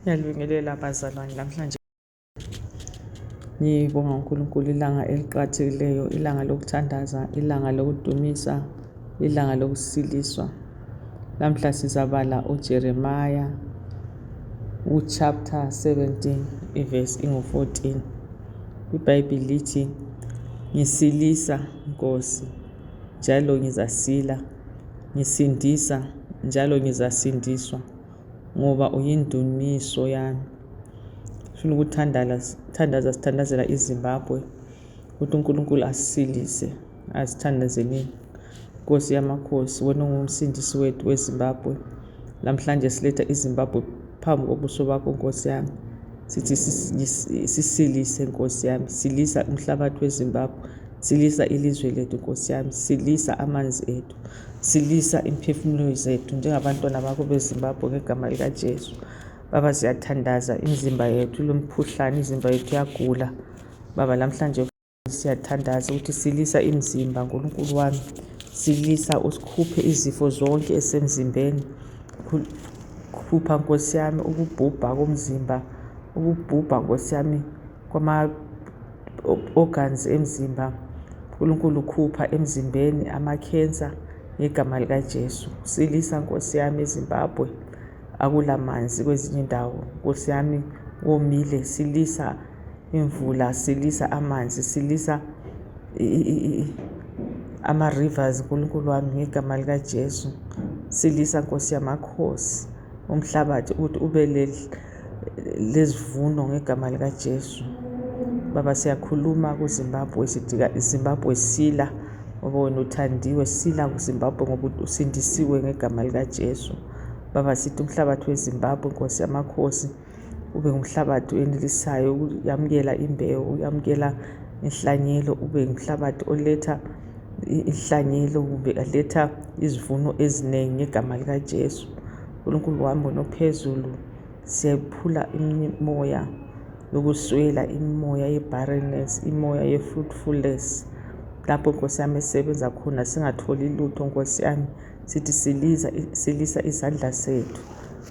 Ngiyalibingelela bazalwane, namhlanje ngibonga uNkulunkulu ilanga eliqakathekileyo, ilanga lokuthandaza, ilanga lokudumisa, ilanga lokusiliswa. Namhla sizabala uJeremiah chapter 17 verse 14. IBhayibheli lithi, ngisilisa Nkosi njalo ngizasila, ngisindisa njalo ngizasindiswa, ngoba uyindumiso yami. Sifuna ukuthandaza, sithandazela iZimbabwe ukuthi uNkulunkulu asisilise, asithandazeni. Nkosi yamakhosi, wena ungumsindisi wethu weZimbabwe. Namhlanje siletha iZimbabwe phambi kobuso bakho Nkosi yami, sithi sisilise Nkosi yami, silisa umhlabathi weZimbabwe, silisa ilizwe lethu Nkosi yami, silisa amanzi ethu, silisa imphefumulo zethu njengabantwana bakho beZimbabwe ngegama likaJesu. Baba, siyathandaza, imizimba yethu ilomkhuhlane, imizimba yethu yagula. Baba, namhlanje siyathandaza ukuthi silisa imizimba Nkulunkulu wami, silisa usikhuphe izifo zonke esemzimbeni. Khupha Nkosi yami ukubhubha komzimba, ukubhubha Nkosi yami kwama-organs emzimba. Nkulunkulu khupha emzimbeni amakhensa ngegama likaJesu. Silisa Nkosi yami eZimbabwe, akulamanzi kwezinye indawo Nkosi yami, komile. Silisa imvula, silisa amanzi, silisa ama-rivers Nkulunkulu wami ngegama likaJesu. Silisa Nkosi yamakhosi umhlabathi ukuthi ube lezivuno ngegama likaJesu. Baba, siyakhuluma kuZimbabwe, sithi iZimbabwe sila ngoba wena uthandiwe, sila kuZimbabwe ngoba usindisiwe ngegama likaJesu. Baba, sithi umhlabathi weZimbabwe Nkosi yamakhosi ube ngumhlabathi oyenelisayo ukuyamukela imbewu, uyamukela inhlanyelo, ube ngumhlabathi oletha inhlanyelo, kumbe aletha izivuno eziningi ngegama likaJesu. uNkulunkulu wami wena ophezulu, siyaphula imimoya yokuswela, imimoya ye-barrenness, imoya ye-fruitfulness. Lapho Nkosi yami esebenza khona singatholi lutho Nkosi yami, sithi silisa izandla zethu.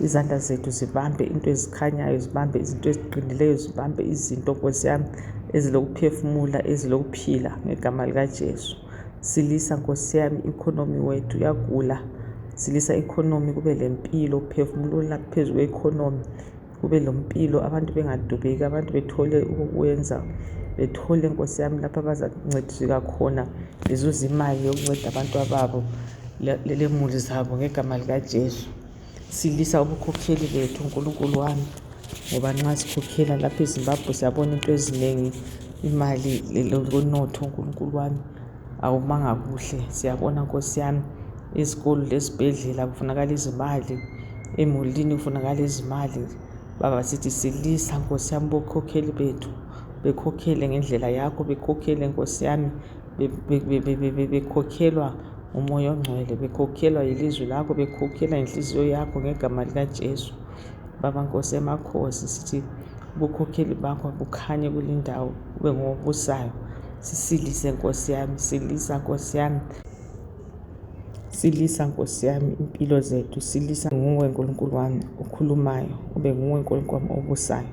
Izandla zethu zibambe into ezikhanyayo, zibambe izinto eziqinileyo, zibambe izinto Nkosi yami ezilokuphefumula, ezilokuphila ngegama likaJesu. Silisa Nkosi yami i-economy wethu yagula, silisa i-economy kube lempilo, phefumula phezu kwe-economy kube lompilo, abantu bengadubeki, abantu bethole ukukwenza, bethole Nkosi yami lapho abazancediseka khona, bezuza imali yokunceda abantu ababo lemuli zabo ngegama likaJesu. Silisa ubukhokheli bethu Nkulunkulu wami, ngoba nxa sikhokhela lapha eZimbabwe siyabona into eziningi, imali lonotho Nkulunkulu wami awumanga kuhle. Siyabona Nkosi yami, izikolo lezibhedlela kufunakala izimali, emulini kufunakala izimali. Baba, sithi silisa Nkosi yami bokhokheli bethu, bekhokhele ngendlela yakho, bekhokhele Nkosi yami, bekhokhelwa umoya ongcwele, bekhokhelwa yilizwi lakho, bekhokhelwa inhliziyo yakho ngegama likaJesu. Baba Nkosi yamakhosi, sithi ubukhokheli bakho bukhanye kulindawo, ube ngobusayo. Sisilise Nkosi yami, silisa Nkosi yami, silisa Nkosi yami impilo zethu, silisa nguwe Nkulunkulu wami okhulumayo, ube nguwe Nkulunkulu wami obusayo.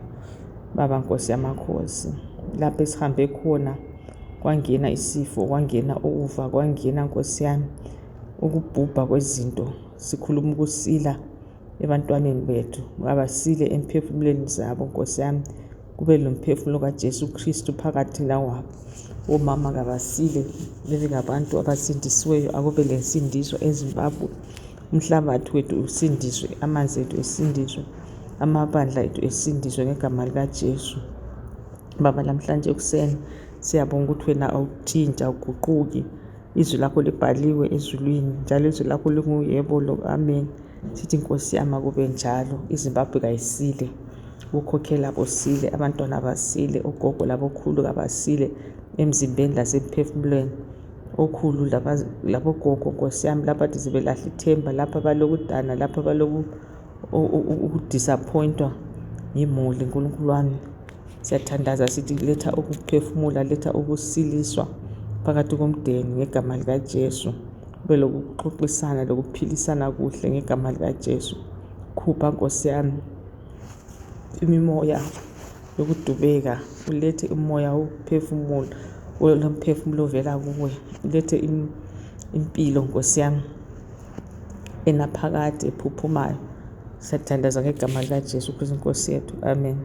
Baba Nkosi yamakhosi, lapho esihambe khona kwangena isifo, kwangena ukufa, kwangena Nkosi yami ukubhubha kwezinto, sikhuluma ukusila ebantwaneni bethu, abasile emphefumulweni zabo Nkosi yami, kube lomphefumulo kaJesu Kristu phakathi nawabo. Omama kabasile, bebe ngabantu abasindisiweyo, akube lensindiso eZimbabwe. Umhlabathi wethu usindiswe, amanzi ethu esindiswe, amabandla ethu esindiswe ngegama likaJesu. Baba, namhlanje ekuseni siyabonga ukuthi wena awutshintsha, awuguquki. Izwi lakho libhaliwe ezulwini, njalo izwi lakho linguyebo lo-amen. Sithi Nkosi yami akube njalo. iZimbabwe kayisile, ukukhokhela bosile, abantwana basile, ogogo labokhulu kabasile emzimbeni lasemphefumulweni. Okhulu labogogo Nkosi yami, lapha bathi sebelahla ithemba, lapha balokudana, lapha ukudisappointwa ngimuli Nkulunkulu wami. Siyathandaza sithi letha ukuphefumula, letha ukusiliswa phakathi komndeni ngegama likaJesu, kube lokuxoxisana lokuphilisana kuhle ngegama likaJesu. Khupha Nkosi yami imimoya yokudubeka, ulethe umoya wokuphefumula, umphefumulo ovela kuwe, ulethe impilo Nkosi yami enaphakade ephuphumayo. Siyathandaza ngegama likaJesu Kristu Nkosi yethu, amen.